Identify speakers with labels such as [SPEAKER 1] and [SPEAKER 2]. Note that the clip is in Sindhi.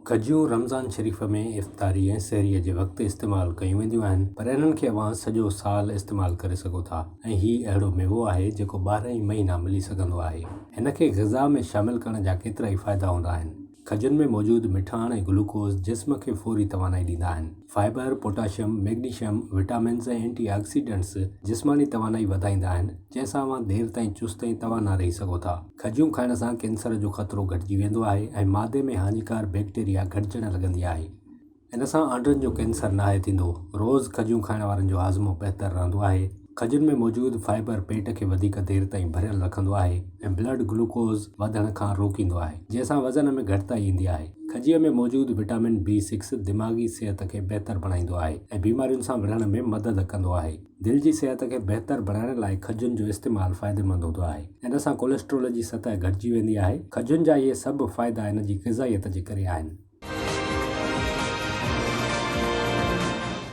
[SPEAKER 1] کجيون رمضان شريف ۾ افطاري ۽ سحريء جي وقت استعمال ڪيون وينديون آهن پر انهن کي اوهان سڄو سال استعمال ڪري سگهو ٿا ۽ هي اهڙو ميوو آهي جيڪو 12 ئي مهينا ملي سگهندو آهي. هن کي غذا ۾ شامل ڪرڻ جا ڪيترائي فائدا هوندا آهن. کجين ۾ موجود مٺاڻ ۽ گلوڪوز جسم کي فوري توانائي ڏيندا آهن. Fibre, potassium, magnesium, vitamins ۽ antioxidants جسماني توانائي وڌائيندا آهن، جنهن سان اوهان دير تائين چست ۽ توانا رهي سگهو ٿا. کجيون کائڻ سان ڪينسر جو خطرو گهٽجي ويندو آهي ۽ معدي ۾ هاڃيڪار بيڪٽيريا گهٽجڻ لڳندي آهي. ان سان آنڊن جو ڪينسر ناهي ٿيندو. روز کجيون کائڻ وارن جو هاضمو بهتر رهندو آهي. کجين ۾ موجود فائبر پيٽ کي وڌيڪ دير تائين ڀريل رکندو آهي ۽ بلڊ گلوڪوز وڌڻ کان روڪيندو آهي، جنهن سان وزن ۾ گهٽتائي ايندي آهي. کجيء ۾ موجود وٽامن بي سڪس دماغي صحت کي بهتر بڻائيندو آهي ۽ بيمارين سان وڙهڻ ۾ مدد ڪندو آهي. دل جي صحت کي بهتر بڻائڻ لاء کجين جو استعمال فائديمند هوندو آهي. ان سان ڪوليسٽرول جي سطح گهٽجي ويندي آهي. کجين جا اهي سڀ فائدا ان جي غذائيت جي ڪري آهن.